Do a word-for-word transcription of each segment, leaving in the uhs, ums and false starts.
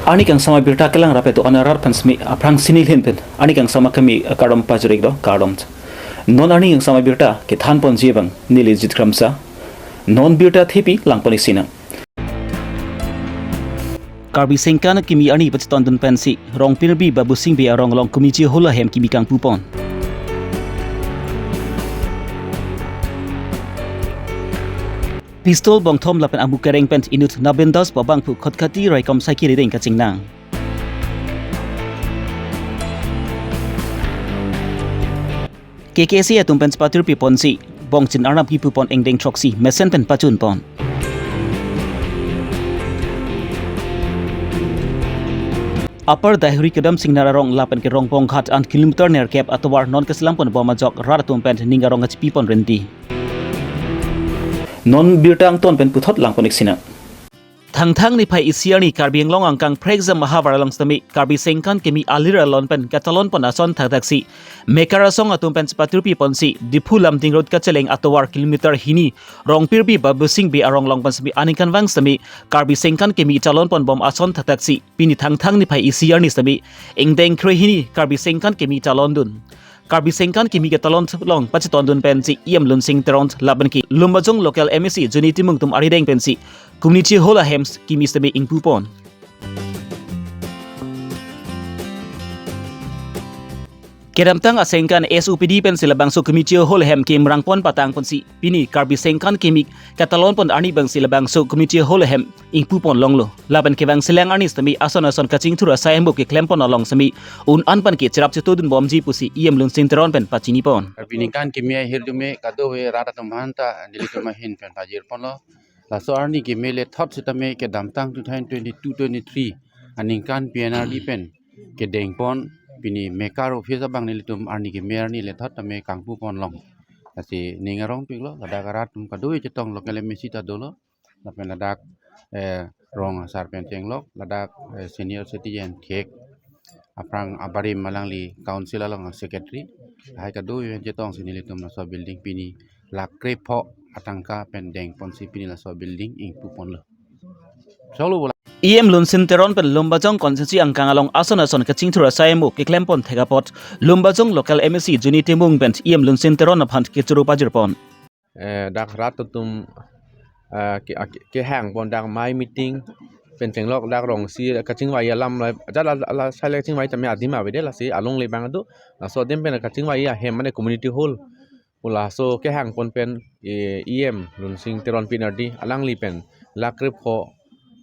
Arni kangsam abirta kelang rap-et do-an arat aphan semi aphrangsi nelihin pen arni kangsam akimi kardom pajir-iklo, kardom. Non arni kangsam abirta kethan ponji abang neli Jit Kramsa. Non birta thepi lang pon-ik sinang. Karbi Sengkan akimi arni pachetondun pensi Rongpirbi Babusing Bey arong along Community Hall ahem kimi kangpu pon. Pistol bongthom lapen amu kereng pen inut Nabin Das pu abangphu Khatkhati raikom saikiri deng kachingnang. K K C atum pen chepatirpi ponsi bongchin arnam kipu pon ingdeng throksi mesen pen pachun pon. Upper Daihuri kedam Singnar arong lapen ke Rongbong Ghat an kilometer nerkep atovar non keselam pon bom ajok rat atum pen ning arong kachipi pon renti. Non birta angton pen puthot lang pon-ik sinang. Thangthang niphai isi arni Karbi Anglong angkang Phrekjam ahavar along sitame Karbi Sengkan kimi alir alon pen katalon pon ason thakthak si Mekar asong atum pen chepatirpi ponsi Diphu Lumding Road kacheleng atovar kilometer hini Rongpirbi Babusing Bey arong along pen sitame aningkanvang sitame Karbi Sengkan kimi talon pon bom ason thakthak si pini Thangthang niphai isi arni sitame ingdeng kre hini Karbi Sengkan kimi talon dun. Karbi Sengkan kimi ketalon along pachetondun pensi E M Lunsing Teron lapen ke Lumbajong local M A C Juni Timung atum arideng pensi Community Hall ahem kimi sitame ingpu pon. Kedamtang asengkan S O P D pensi labangso Community Hall ahem kimrang pon patang ponsi pini Karbi Sengkan kimi katalon pon arni abangsi labangso Community Hall ahem ingpu pon longlo. Lapen kevang selang arni sitame ason ason kachingthur asai ahembup keklem pon along sitame un-an pen ke cherap chetodun bomji pusi E M Lunsing Teron pen pachini pon. Karbi aningkan kimi ahirjume kadokave rat atum aphanta nelitum ahin pen pajir ponlo. Laso arni kimi lethot sitame kedamtang two thousand twenty-two twenty-three aningkan P N R D pen kedeng pon pini Mekar office abang nelitum arni kimi arni lethot tame kangpu pon long. Lasi ning arongpiklo, ladak arat atum kadokave chetong local M A C ta dolo. Lapen ladak, eh, rong asar pen chenglok, ladak, eh, senior citizen thek aphrang abarim alangli council along secretary. Lahai kadokave chetongsi nelitum laso building pini lakh krepho atangka pen deng ponsi pini laso building ingpu ponlo. Solo bola. E M Lunsing Teron pen Lumbajong constituency angkang along ason ason kachingthur asai ahembup keklem pon thek apot Lumbajong local M A C Juni Timung pen E M Lunsing Teron aphan kechoro pajir pon. Eh, dak rat atum, eh, ke, ke, kehang pon dak mai meeting pen chenglok dak rong si kachingvai alam lai, ajat la, la, sai le kachingvai tame adim avede lasi along le bang adu, laso adim pen kachingvai ahem mane community hall. Pu laso kehang pon pen, eh, E M Lunsing Teron P N R D alangli pen lakh krepho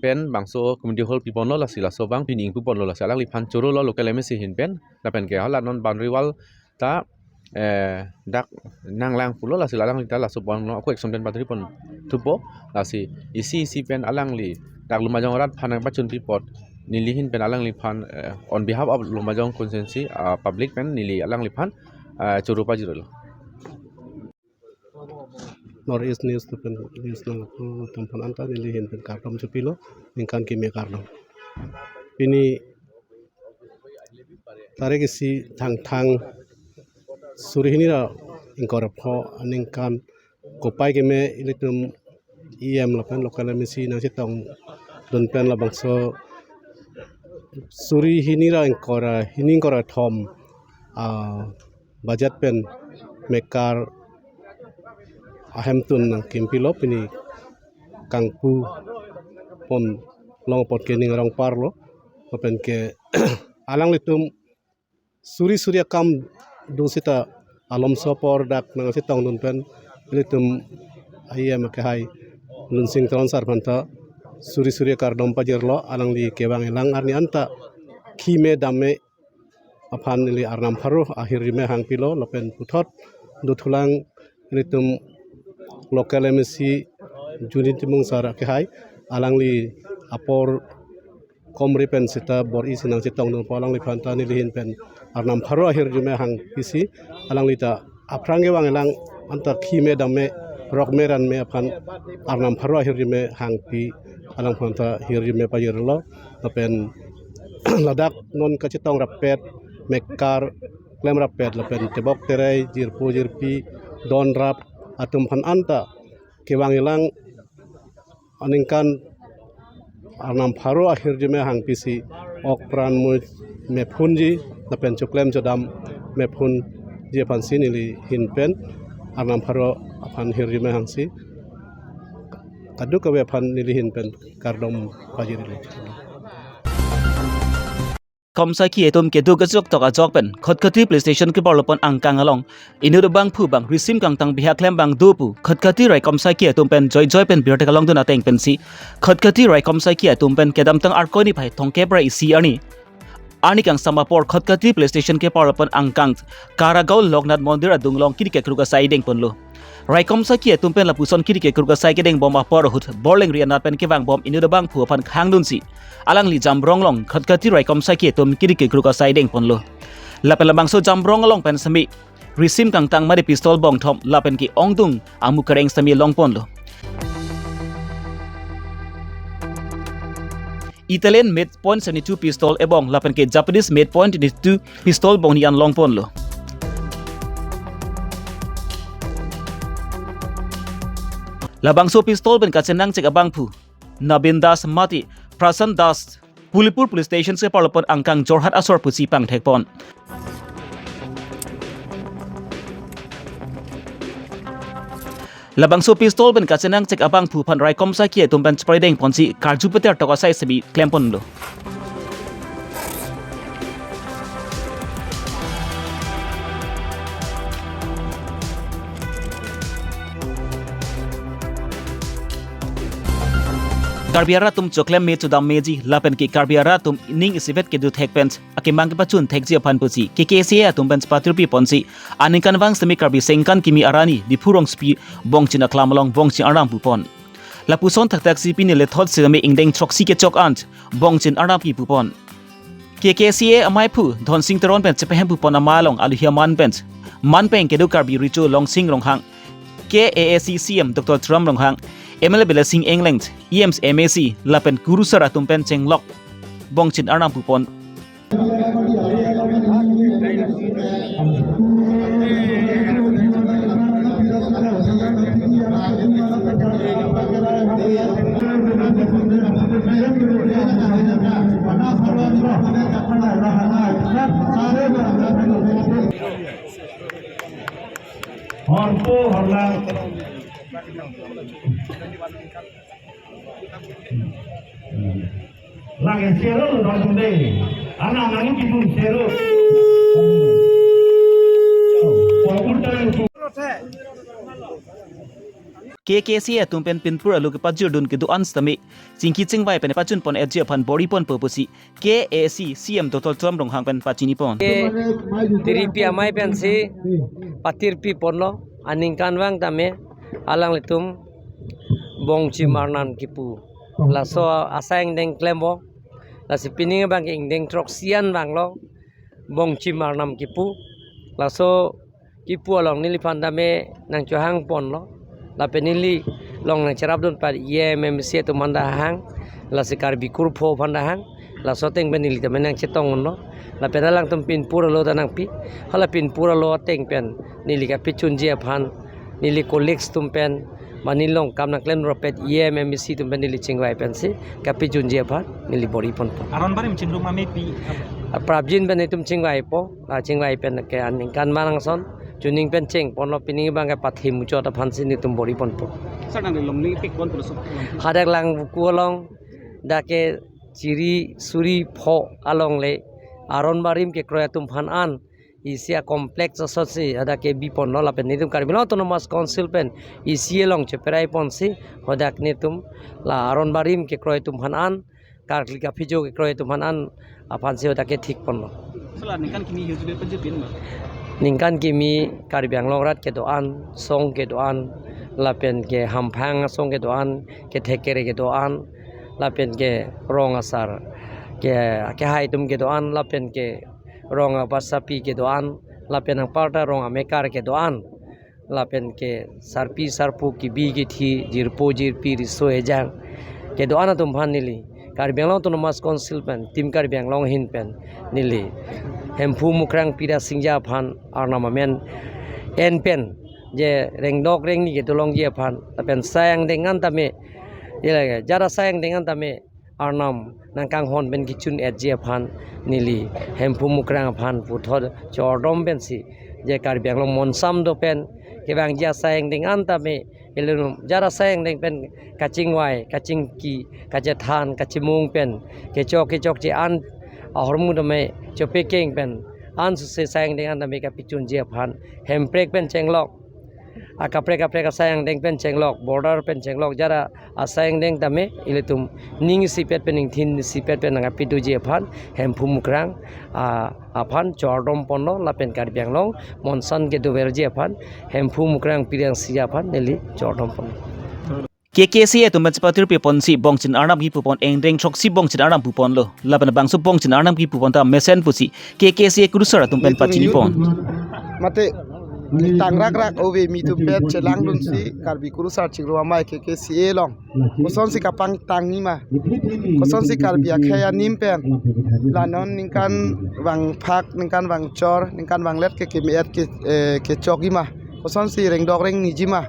pen bangso community hall pi ponlo lasi laso abang pini ingpu ponlo lasi alangliphan chorolo local M A C ahin pen lapen ke hala non boundary wall ta, eh, dak nanglang pulo lasi alangli ta laso abang no ako action pen patri pon thupo lasi isi isi pen alangli dak Lumbajong arat aphan nangpachunpi apot neli ahin pen alangliphan, eh, on behalf of Lumbajong constituency, ah, public pen neli alangliphan, ah, choro pajirlo. North East News lapen news nang atum aphan anta neli ahin pen kardom chepilo, ningkan kimi kardom. Pini tarik isi Thangthang suri hini ra ingkoi ra pho aningkan kopai keme ilitum E M lapen local M A C nangchetongdun pen labangso suri hini ra ingkoi ra hini ingkoi ra thom, ah, budget pen Mekar ahemtun nangkimpilo pini kangpu pon long apot ke ning arong parlo lapen ke alanglitum suri suri akam do sita alomso apor dak nangchetongdun pen ilitum E M akehai Lunsing Teron sar aphanta suri suri akardom pajirlo, alangli kevang elang arni anta khime dame aphan neli arnam pharo ahirjume hangpilo lapen puthot dothulang ilitum local M A C Juni Timung sar akehai alangli apor komri pen sita bor-i si nangchetongdun apot alangliphan ta neli ahin pen arnam pharo ahirjume hangpisi alangli ta aphrang kevang elang anta khime dame rokme ranme aphan arnam pharo ahirjume hangpi alangphan ta hirjume pajirlo lapen ladak non kachetong rappet Mekar klem rappet lapen tebok terei jirpo jirpi don rap atum aphan anta kevang elang aningkan Arnam pharo ahirjume hangpisi ok pran mu mephunji lapen choklem chodam mephunji aphansi neli ahin pen Arnam pharo aphan hirjume hangsi kadokave aphan neli ahin pen kardom pajirilo. Raikom asai ke atum keduk kejok tok ajok pen Khatkhati police station keparlo pen angkang along inut abangphu bang risim kangtang bihek klem abang do pu Khatkhati raikom asai ke atum pen joijoi pen birta kelongdun ateng pensi Khatkhati raikom asai ke atum pen kedamtang Arkoi niphai thomkep ra isi arni, arni kangsam apor Khatkhati police station keparlo pen angkang Karagaon Loknath Mondir adung along kiri kekruk asai dengponlo. Raikom asai ke atum pen lapuson kiri kekruk asai kedengbom apor ahut Borlengri anat pen kevangbom inut abangphu aphan khangdunsi alangli Jamrong along Khatkhati raikom asai ke atum kiri kekruk asai dengponlo. Lapen labangso Jamrong along pen semi risim kangtang mate pistol bongthom lapen ke ongdung amu kereng semi longponlo. Italian made point seventy-two pistol ebong lapen ke Japanese made point twenty-two pistol bongni an longponlo. Labangso pistol pen kachenangchek abangphu Nabin Das mate Prasan Das Pulipur police station keparlo pen angkang Jorhat asor pusi pangthekpon. Labangso pistol pen kachenangchek abangphu aphan raikom asai ke atum pen chepari dengponsi karju peter tok asai semi klemponlo. Karbi arat atum choklem me chodam meji lapen ke Karbi arat atum ning isivet kedo thek pen akemang kepachun thekji aphan pusi K K C A atum pen patirpi ponsi aningkanvang semi Karbi Sengkan kimi arni Diphu Rongsopi Bongchin aklam along Bongchin Arnam pupon. Lapuson thakthak si pini lethot sitame ingdeng throksi kechok an Bongchin Arnam kipupon. K K C A amaiphu Dhonsing Teron pen chepehem pupon ama along aluhi aman pen manpeng kedo Karbi Recho Longsing Ronghang, K A A C C M Doctor Tuliram Ronghang, M L A Bidya Sing Engleng, E M C, M A C lapen kurusar atum pen chenglok Bongchin Arnam pupon. Horpo horlang. Lake sero lo dong dong de. Anak nang itu sero. Komputer itu. K K C A atum pen pinpur alo kepajirdun kedo-an sitame chingki chingvai pen pachunpon etji aphan bor-iponpo pusi K A A C C M Doctor Tuliram Ronghang pen pachinipon. Ke tiripi amei pensi patirpi ponlo, aningkanvang tame alanglitum Bongchim Arnam kipu. Laso asai ingdeng klempo. Lasi pining abang ke ingdeng throksi an vanglo Bongchim Arnam kipu. Laso kipu along neliphan tame nangchohangponlo. Lapen neli along nangcherapdun pari E M, M C atum aphan ta hang. Lasi Karbi kurpho aphan ta hang. Laso ateng pen neli tame nangchetongdunlo. Lapen alangtum pinpur alo ta nangpi. Hala pinpur alo ateng pen neli kapachunji aphan, neli colleagues atum pen, mane along kam nangklemrop-et E M, M C atum pen neli chingvai pensi kapachunji aphan neli bor-iponpo. Aron barim chingrum amepi. Aprapjin pen itum chingvaipo, la chingvai pen ke aningkanvang ason, chuning pen chengponlo, pining abang ke pathi muchot aphansi netum bor-iponpo. Sir, nang longni pik pon pulo sok. Hadak Langvoku along, dak ke chiri suri pho along le, aron barim kekroi atum aphan an, isi a-complex asotsi hadak ke biponlo lapen netum Karbi Anglong Autonomous Council pen isi along cheperaiponsi hadak netum la aron barim kekroi atum aphan an, karkli kaphijo kekroi atum aphan an aphansi hadak ke thikponlo. Sir, la ningkan kimi hijuli pajipin ma? Ningkan kimi Karbi Anglong arat kedo-an, song kedo-an, lapen ke hamphang asong kedo-an, kethek kere kedo-an, lapen ke rong asar ke, kehai atum kedo-an, lapen ke rong abasapi kedo-an, lapen anparta rong amekar kedo-an, lapen ke sarpi sarpo, kebi kethi, jirpo jirpi, riso ejang kedo-an atum aphan neli Karbi Anglong Autonomous Council pen, Team Karbi Anglong ahin pen neli Hemphu Mukrang Pira Singja aphan Arnam amen en pen je rengdok rengni kedo longji aphan, lapen asai angdeng an tame, je lake jara asai angdeng an tame Arnam nangkanghon pen kechun-etji aphan neli Hemphu Mukrang aphan puthot chordom pensi je Karbi Anglong monsam do pen kevangji asai angdeng an tame, ilunum jara asai angdeng pen kachingvai, kachingki, kachethan, kachimung pen kechok kechokche an ahormu tame chopekeng pen ansose asai angdeng an tame kapechunji aphan Hemprek pen chenglok, akaprek kaprek asai angdeng pen chenglok, border pen chenglok jara asai angdeng tame ilitum ning isipet pen, ingthin isipet pen nangkapedoji aphan Hemphu Mukrang, ah, aphan chordom ponlo lapen Karbi Anglong monsam kedoverji aphan Hemphu Mukrang pirangsi aphan neli chordom ponlo. K K C A atum pen chepatirpi ponsi bongchin arnam kipupon, engdeng throksi bongchin arnam puponlo. Lapen bangso bongchin arnam kipupon ta mesen pusi K K C A kurusar atum pen pachinipon. Mate tangrakrak ove mi atum pen chelangdunsi Karbi Kurusar Chingrum Amei K K C A along kosonsi kapangtang nima, kosonsi Karbi akhei anim pen la non ningkan vangphak, ningkan vangchor, ningkan vanglet ke keme-et ke, eh, kechok nima, kosonsi rengdok rengniji ma.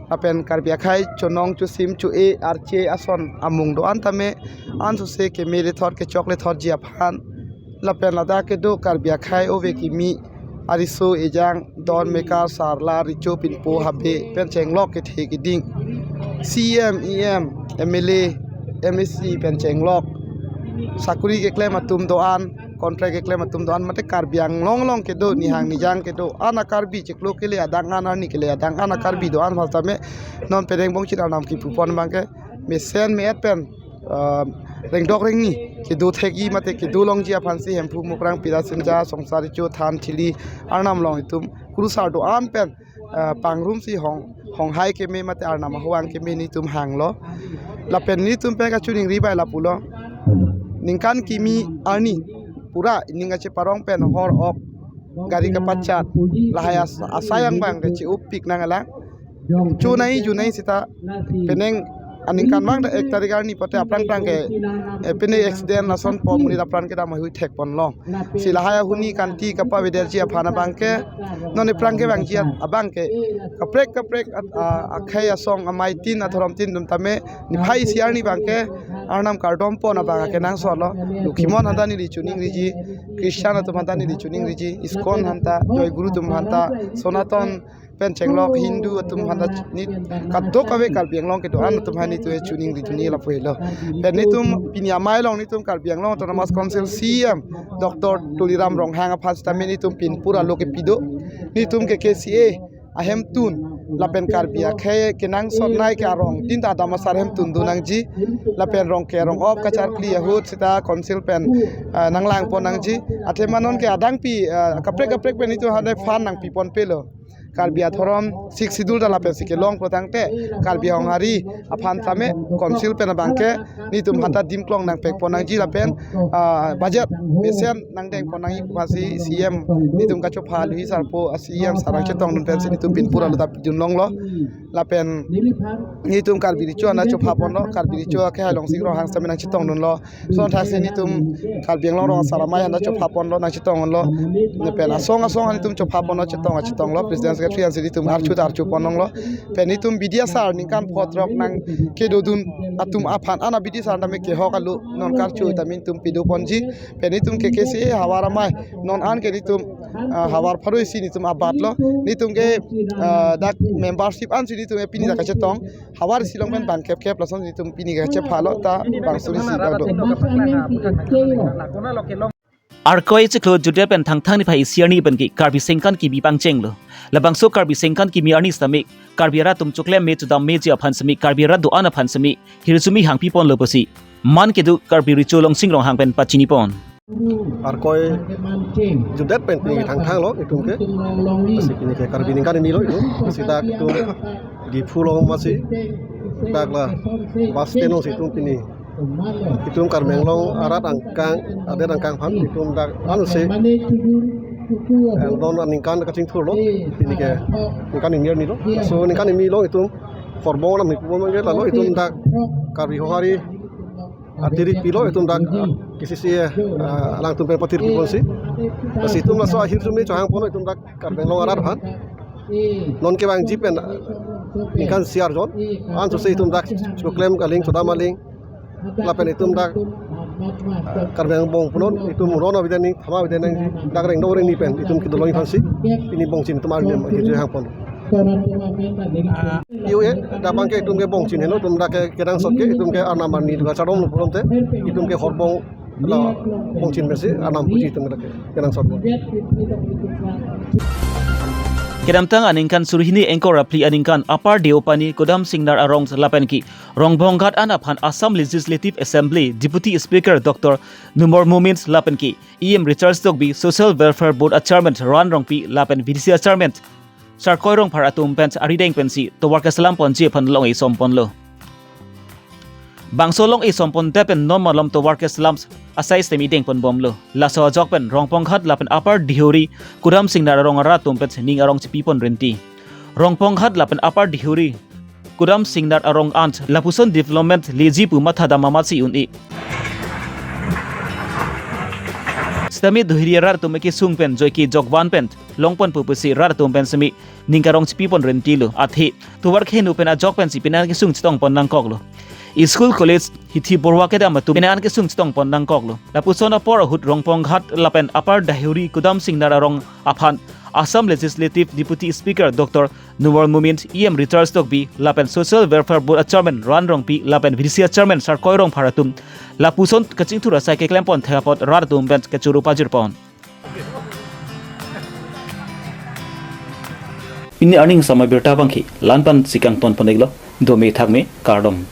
Lapen Karbi akhei chonong chosim cho-e arche ason amung do-an tame ansose keme lethot kechok lethotji aphan, lapen ladak kedo Karbi akhei ove kimi ariso ejang don mekar sarla recho pinpo habe pen chenglok kethe keding, C M, E M, M L A, M A C pen chenglok, sakuri keklem atum do-an, contract keklem atum do-an, mate Karbi Anglong along kedo, nihang nijang kedo, ana Karbi chiklo kele adang an, arni kele adang an a Karbi do-an aphan tame non penang bongchin arnam kipupon abangke mesen me-et pen, ah, rengdok rengni kedo thekji mate kedo longji aphansi Hemphu Mukrang Pirasinja Songsar Recho Than Thili arnam along itum kurusar do-an pen, ah, pangrumsi hong, honghai keme mate arnam ahuvang keme netum hanglo. Lapen netum pen kachiningri bai lapulo. Ningkan kimi arni pura ning kacheparong pen hor ok gari kapachat, lahai as-, asai angbang kache-opik nanglang. Chunai junai sita penang aningkanvang ta ek tarik arni pote aphrang phrang ke, eh, penang accident lason po monit apran kedam ahui thekponlong. Si lahai ahuni kanti kapavederji aphan abangke, non ephrang kevangji abangke kaprek kaprek at-, a, akhei asong amei tin athorom tin atum tame niphai isi arni abangke arnam kardompon abang akenangsotlo. Lokhimon aphanta neli choningriji, Christian atum aphanta neli choningriji, ISKCON aphanta, Joy Guru atum aphanta, Sonaton pen chenglok Hindu atum aphanta, neli kadokave Karbi Anglong kedo-an atum aphan neli tu choningri choningri lapu helo. Pen netum pini amei along netum Karbi Anglong Autonomous Council C E M Doctor Tuliram Ronghang aphan sitame netum pinpura lo kepido. Netum K K C A ahemtun lapen Karbi akhei kenangsotnei ke arong tin ta adam asar hemtun do nangji, lapen rong ke rong op kacharkli ahut sita council pen, ah, nanglangpon nangji. Athema non ke adangpi, ah, kaprek kaprek pen netum hade fund nangpiponpelo. Karbi athorom Sixth Schedule ta lapensi kelong pulotangte Karbi Honghari aphan tame council pen abangke netum aphanta dimklong nangpekpon nangji lapen, ah, budget mesen nangdengpon nangji pusi C E M netum kachopha Louis Sarpo, ah, C E M sar nangchetongdun pensi netum pinpura lo ta pidunlonglo. Lapen netum Karbi Recho aphanta chophaponlo, Karbi Recho akhei Longsing Ronghang sitame nangchetongdunlo. Lason thaksi netum Karbi Anglong Rong Asar Amei aphanta chophaponlo, nangchetonglo. Lapen asong asong netum chophaponlo, chetong achetonglo, President Secretary ansi netum archu ta archuponlonglo. Pen netum B D S R ningkan phongrok nangkedodun atum aphan, ana B D S R tame kehok alo, non karchu tame netum pidoponji. Pen netum K K C A havar amei non an ke netum, ah, havar pharo isi netum abatlo. Netum ke, ah, dak membership ansi netum pini dak kachetong. Havar isi along pen bang khep khep lason netum pini kachephalo ta bang suri isi kado. Arkoi chiklo Judet pen Thangthang niphai isi arni pen ke Karbi Sengkan kimi pangchenglo. Labangso Karbi Sengkan kimi arni sitame Karbi arat atum choklem me chodam meji aphan sitame, Karbi arat do-an aphan sitame hirjume hangpiponlo pusi man kedo Karbi Recho Longsing Ronghang pen pachinipon. Arkoi Judet pen pini Thangthang lo itum ke. Lasi pini ke Karbi ningkan kimi lo itum. Lasi dak itum Diphu along masi dak la bus stand alongsi itum pini. Itum Karbi Anglong arat angkang, adet angkang aphan itum dak ansi, eh, non aningkan kachingthurlo, pini ke ningkan hini arni lo. So ningkan kimi lo itum horbong alam hipu bom ke lalo itum dak Karbi Honghari atirik pilo itum dak K C C A, eh, alangtum pen patirpiponsi. Lasi itum laso ahirjume chohangponlo itum dak Karbi Anglong arat aphan. Non kevangji pen ningkan isi arjon. Ansose itum dak choklem aling, chodam aling, lapen itum dak, ah, Karbi Anglong bong punon, itum ron abidan ni thama abidan ni dak reng do reng ni pen itum kedolong aphansi pini bongchin itum arni hem hirjuve hangpon. Yu e, dak abang ke itum ke bongchin heno, itum dak ke kenangsot ke itum ke arnam arni duga chadom lo pulote itum ke horbong la bongchin pensi arnam puji itum ke dak ke kenangsot. Kedamtang aningkan suri hini ingkoi ra phli aningkan Upper Deopani Kudam Singnar arong lapen ke Rongbong Ghat an aphan Assam Legislative Assembly Deputy Speaker Doctor Numal Momin lapen ke E M Richard Tokbi, Social Welfare Board a Chairman Ran Rongpi lapen V D C a Chairman Sarkoi Rongphar atum pen arideng pensi tovar keselam ponji aphan long-e som ponlo. Bangso long-e som pon det pen non malom tovar keselam asai sitame ideng pon bomlo. Laso ajok pen Rongbong Ghat lapen Upper Deopani Kudam Singnar arong arat atum pen ning arong chipi pon rinti. Rongbong Ghat lapen Upper Deopani Kudam Singnar arong an lapuson development leji pu matha dam amatsi un-e. Sitame Deopani arat atum kesung pen joike jokvan pen long pon pu pusi rat atum pen sitame ning karong chipi pon rintilo. Athe tovar keheno pen ajok pensi penang kesung chetong pon nangkoklo. School college hithi borwa kedam atum penang kesung chetong pon nangkoklo. Lapuson apor ahut Rongbong Ghat lapen Upper Deopani Kudam Singnar arong aphan Assam Legislative Deputy Speaker Doctor Numal Momin, E M Richard Tokbi lapen Social Welfare Board a Chairman Ran Rongpi lapen V D C a Chairman Sarkoi Rongphar atum lapuson kachingthur asai keklem pon thek apot rat atum pen kechoro pajir pon. Pini arni samai birta abangke la-an pensi kangton pon-iklo, dome thakme, kardom.